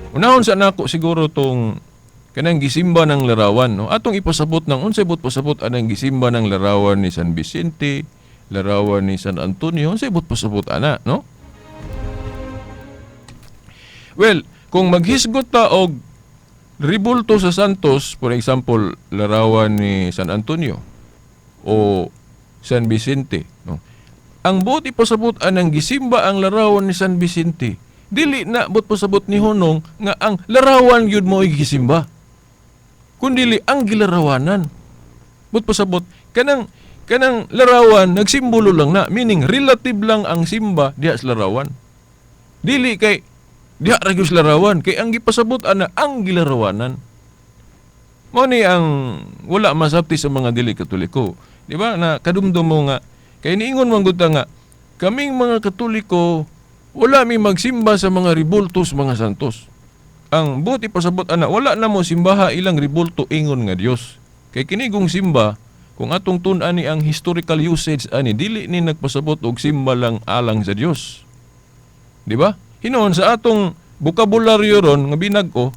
Unahon sa nako siguro tong kanang gisimba ng larawan, no? Atong ipasabot ng unsay but pasabot anang gisimba ng larawan ni San Vicente, larawan ni San Antonio, unsay but pasabot ana, no? Well, kung maghisgot ta og ribulto sa santos, for example, larawan ni San Antonio o San Vicente, no? Ang buot ipasabot anang gisimba ang larawan ni San Vicente, dili na buot pasabot ni Hunong nga ang larawan gyud mo gisimba. Kun dili ang gilarawanan. Buot pasabot kanang larawan nagsimbolo lang na, meaning relative lang ang simba diha sa larawan. Dili kay diha ra gyud sa larawan kay ang gipasabot ana ang gilarawanan. Mao ni ang wala masabti sa mga dili Katoliko. Di ba na kadumdum mo nga kay niingon man gud ta nga kaming mga Katoliko wala mi magsimba sa mga ribultos mga santos. Ang buti pasabot ana wala na mo simbaha ilang ribulto ingon nga Dios. Kay kinigong simba kung atong tun-an ni ang historical usage ani dili ni nagpasabot og simba lang alang sa Dios. Di ba? Hinuon sa atong bokabularyo ron nga binag-o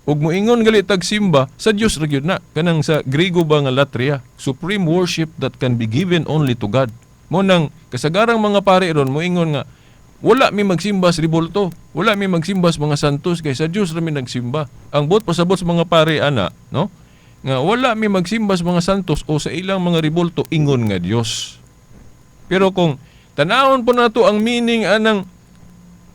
ug moingon gali tag simba sa Dios ra gyud na, kanang sa Griego ba nga latria, supreme worship that can be given only to God. Mo nang kasagarang mga pare ron moingon nga wala mi magsimba sa ribulto, wala mi magsimba sa mga santos kay sa Dios ra mi nagsimba. Ang buot pasabot sa mga pare ana, no? Nga wala mi magsimba sa mga santos o sa ilang mga ribulto ingon nga Dios. Pero kung tanawon po nato ang meaning anang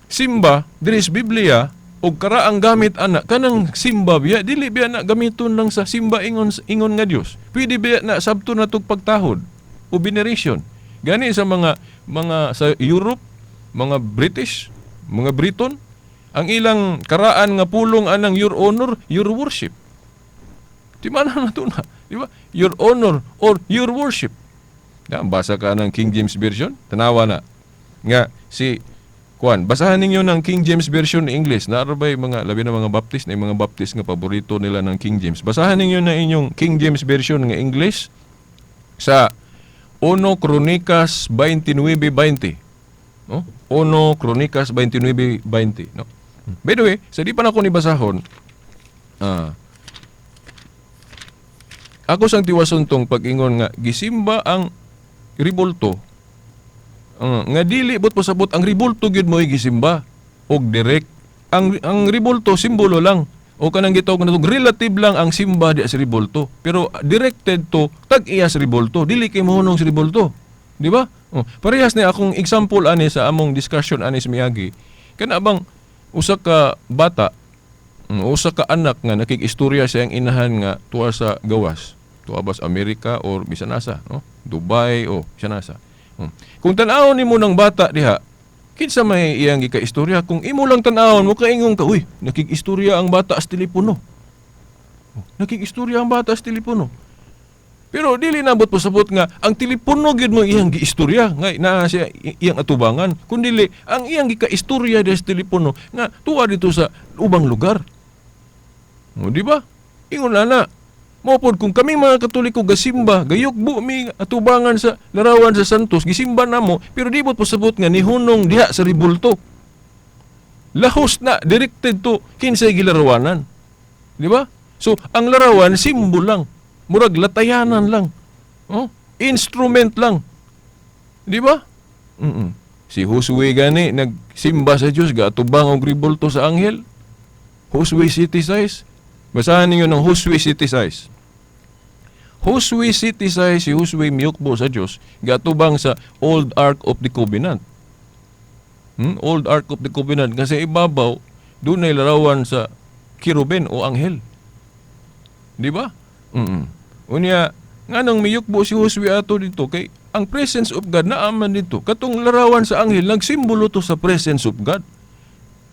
simba diri sa Biblia og karaang gamit ana kanang simba biya dili biya na gamiton lang sa simba ingon ingon nga Dios. Pwede biya na sabto natog pagtahod o veneration. Gani sa mga sa Europe, mga British, mga Briton, ang ilang karaan nga pulong anang your honor, your worship. Di man na to na, di ba? Your honor or your worship. Ya, basa ka ng King James Version, tanawa na. Nga si Kuan, basahan ninyo ng King James Version English. Naarabay mga labi na mga Baptist, na yung mga Baptist nga paborito nila ng King James. Basahan ninyo na inyong King James Version nga English sa 1 Kronikas 29:20. No? 1 Kronikas 29:20, no? By the way, sa di pa na ako ni basahon, ako sang tiwason tong pag-ingon nga gisimba ang ribulto. Nga dili but pasabot ang ribulto gyud mo gisimba og direct. Ang ribulto simbolo lang o kanang gitawag na relative lang ang simba di sa ribulto, pero directed to tag-iya sa ribulto, dili kay mohunong sa ribulto, di ba? Oh, parehas ni akong example ani sa among discussion ani sa miagi. Kana bang usa ka bata, usa ka anak nga nakig-istorya sa iyang inahan nga tuwa sa gawas, tuwa ba sa Amerika or bisan asa, no? Dubai o bisan asa. Kung tan-awon nimo ng bata diha, kinsa may iyang gikaistorya? Kung imo lang tan-awon mo kaingon ka, uy, nakig-istorya ang bata sa telepono. Nakig-istorya ang bata sa telepono. Pero dili nabot pasabot nga ang telepono gyud mo iyang giistorya nga naa siya iyang atubangan, kun dili ang iyang gikaistorya diha sa telepono nga tuwa dito sa ubang lugar. O, di ba? Ingon na. Mao pod kung kaming mga Katoliko gasimba, gayukbo mi atubangan sa larawan sa santos, gisimba namo, pero di bot pasabot nga nihunong diha sa ribulto. Lahos na directed to kinsay gilarawanan. Di ba? So ang larawan simbol lang, murag latayanan lang. Oh, instrument lang. Di ba? Si Josue gani nagsimba sa Dios gaatubang og ribulto sa anghel. Josue City size. Basahan ninyo ng Josue City size. Josue City size, si Josue miyukbo sa Dios gaatubang sa Old Ark of the Covenant. Old Ark of the Covenant kasi ibabaw dunay larawan sa kerubin o anghel. Di ba? Unya, nganong miyukbo si Josue ato dito kay ang presence of God naaman dito. Katong larawan sa anghel nagsimbolo to sa presence of God.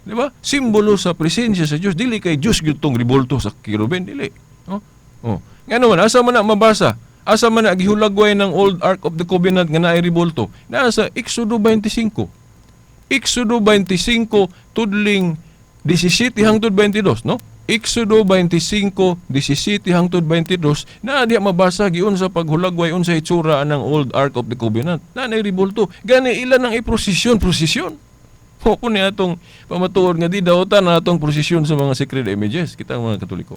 Di ba? Simbolo sa presensya sa Dios. Dili kay Dios gyud tong ribulto sa kerubin, dili. Oh. Oh. Ngano man asa man na mabasa? Asa man na gihulagway ng Old Ark of the Covenant nga naay ribulto? Naa sa Exodo 25. Exodo 25 tudling 17 hangtod 22, no? Exodo 25, 17 hangtod 22, naa diya mabasa giun sa paghulagway unsa itsura anang Old Ark of the Covenant. Naa nay ribulto. Gani ilan ang iprosesyon, prosesyon. Mo po ni atong pamatuod nga di daotan na atong prosesyon sa mga sacred images kitang mga Katoliko.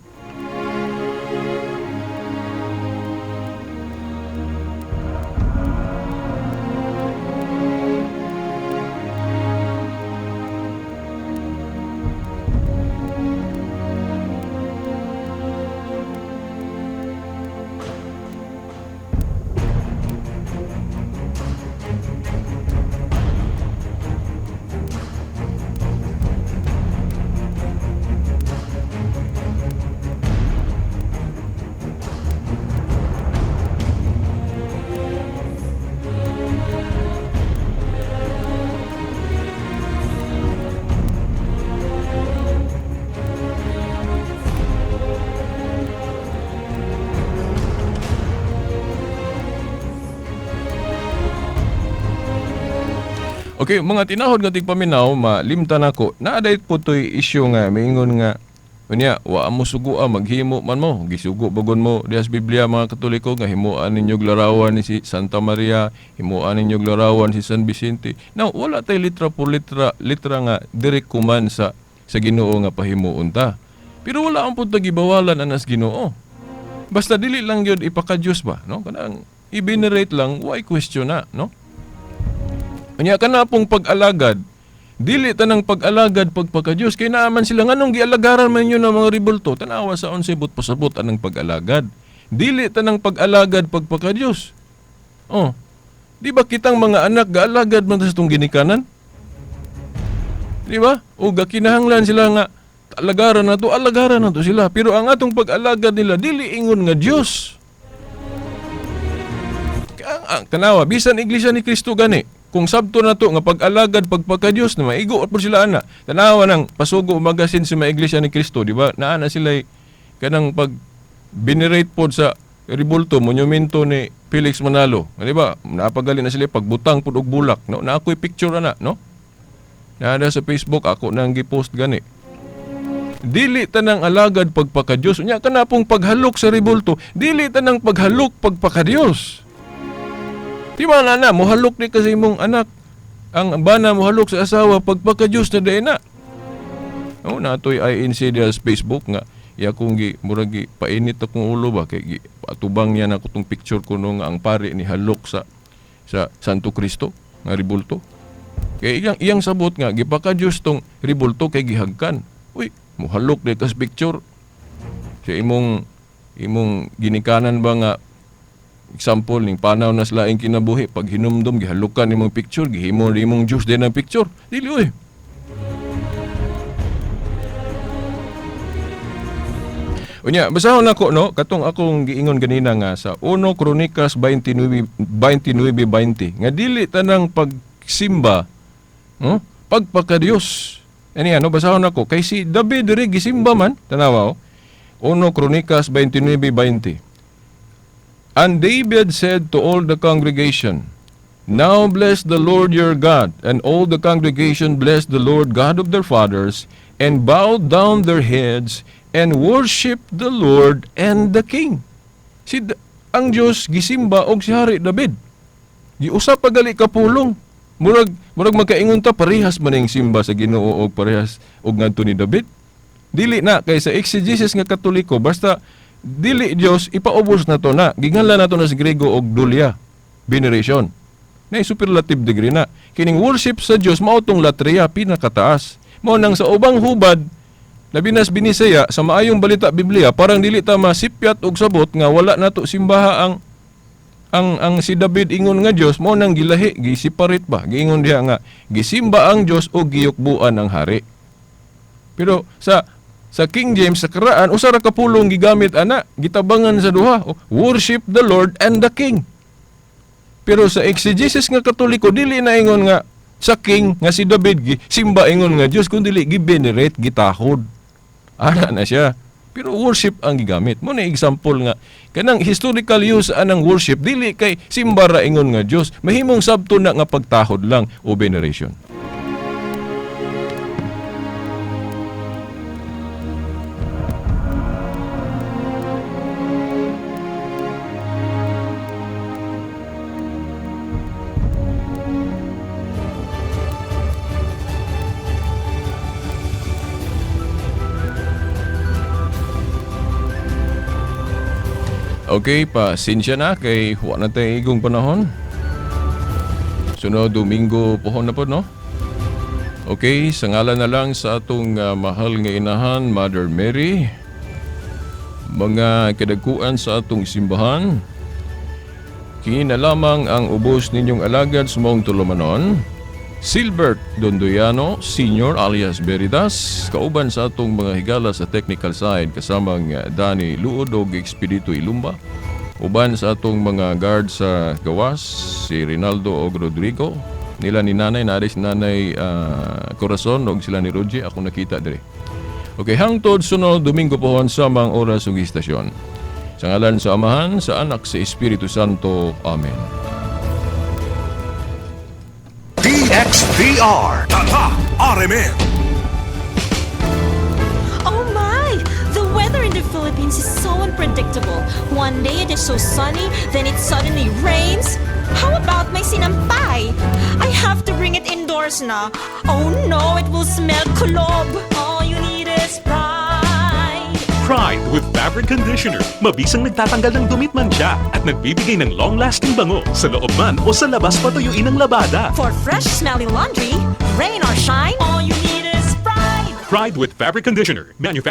Okay, mga tinahod nga tigpaminaw, malimtan ako. Naaday po to'y isyu nga, maingon nga, unya, wa mo sugua, maghimo man mo. Gisugo bagon mo diha sa Biblia, mga Katoliko, nga himuan ninyog larawan ni si Santa Maria, himuan ninyog larawan si San Vicente. Now, wala tay litra po litra, litra nga direct kuman sa Ginoo nga pahimuon ta. Pero wala ang punta gibawalan anas Ginoo. Basta dili lang gyud ipaka-Dios ba, no? Kanang i-venerate lang, why question na, no? Unya kana pong pag-alagad, dili tanang pag-alagad pagpaka-Dios kay naaman sila nganong gialagaran man ninyo ng mga ribulto, tanawa sa unsay but pasabot anang pag-alagad. Dili tanang pag-alagad pagpaka-Dios. Oh. Di ba kitang mga anak gaalagad man ta sa tong ginikanan? Di ba? O gakinahanglan sila nga alagaran nato, alagaran nato sila. Pero ang atong pag-alagad nila dili ingon nga Dios. Ang tanawa bisan Iglesia ni Kristo gani. Kung sabto na to nga pag-alagad pagpaka-Dios na maigo po sila ana. Tanawa nang pasugo magasin sa mga Iglesia ni Kristo, di ba? Naa na sila kanang pag venerate pod sa ribulto monumento ni Felix Manalo, di ba? Napagali na sila pagbutang pod og bulak, no? Na ako'y picture ana, no? Naa sa Facebook ako nang gi-post gani. Dili tanang alagad pagpaka-Dios. Unya kana pong paghalok sa ribulto, dili tanang paghalok pagpaka-Dios. Di ba na muhalok ni kasi imong anak. Ang bana muhalok sa asawa pagpaka-Dios na day na. Oh, natoy INC diha sa Facebook nga iya kong gi murag gi painit akong ulo ba kay gi atubang niya na ko tong picture ko no nga ang pare ni halok sa Santo Cristo nga ribulto. Kay iyang sabot nga gipaka-Dios tong ribulto kay gihagkan. Uy, muhalok di kas picture. Sa imong ginikanan ba nga example ning panaw na sa laing kinabuhi pag hinumdum gihalukan imong picture gihimo imong Dios din ang picture dili oy. Unya basahon nako no katong akong giingon ganina nga sa 1 Kronikas 29:20 nga dili tanang pagsimba, no? Pagpaka-Dios. Ani ano basahon nako kay si David diri gisimba man tanawa oh. 1 Kronikas 29:20. And David said to all the congregation, Now bless the Lord your God. And all the congregation blessed the Lord God of their fathers, and bowed down their heads, and worshiped the Lord and the king. Si ang Dios gisimba og si Hari David. Giusa pa gali kapulong. Murag makaingon ta parehas man ning simba sa Ginoo og parehas og ngadto ni David. Dili na kay sa exegesis nga Katoliko basta dili Dios ipaubos na to na. Gignganlan nato na sa Grego og dulia, veneration. Na superlative degree na. Kining worship sa Dios mao tong latria, pinakataas. Mao nang sa ubang hubad, labi nas Binisaya, sa Maayong Balita Biblia, parang dili ta masipyat og sabot nga wala nato simbaha ang si David ingon nga Dios. Mao nang gilahi, gi-separate ba, giingon diha nga gisimba ang Dios o giyukbuan ang hari. Pero sa King James sa karaan, usa ra ka pulong gigamit ana, gitabangan sa duha, oh, worship the Lord and the King. Pero sa exegesis nga Katoliko, dili na ingon nga sa king nga si David simba ingon nga Dios, kun dili gi-venerate, gitahod. Ana na siya. Pero worship ang gigamit. Mao na example nga kanang historical use anang worship dili kay simba ra ingon nga Dios, mahimong sabto na nga pagtahod lang o veneration. Okay, pasensya na kay wa na tayo igong panahon. Sunod Domingo pohon na po, no? Okay, sa ngalan na lang sa atong mahal nga inahan, Mother Mary, mga kadagkuan sa atong simbahan, kini na lamang ang ubos ninyong alagad sa maong tulumanon, Silbert Dondoyano Senior alias Veritas, kauban sa atong mga higala sa technical side kasamang Danny Luod og Expedito Ilumba, uban sa atong mga guard sa gawas, si Rinaldo og Rodrigo, nila ni Nanay, naari si Nanay Corazon og sila ni Rogie, ako nakita dire. Okay, hangtod sunod Domingo pohon sa mga oras ug istasyon. Sa ngalan sa Amahan, sa Anak, sa Espiritu Santo. Amen. DXDR Tatak RMN. Oh my! The weather in the Philippines is so unpredictable. One day it is so sunny, then it suddenly rains. How about my sinampay? I have to bring it indoors na. Oh no, it will smell kulob. All you need is Pride. Pride with fabric conditioner. Mabisang nagtatanggal ng dumi't mantsa at nagbibigay ng long-lasting bango sa loob man o sa labas patuyuin ang labada. For fresh smelling laundry, rain or shine, all you need is Pride. Pride with fabric conditioner. Manufactured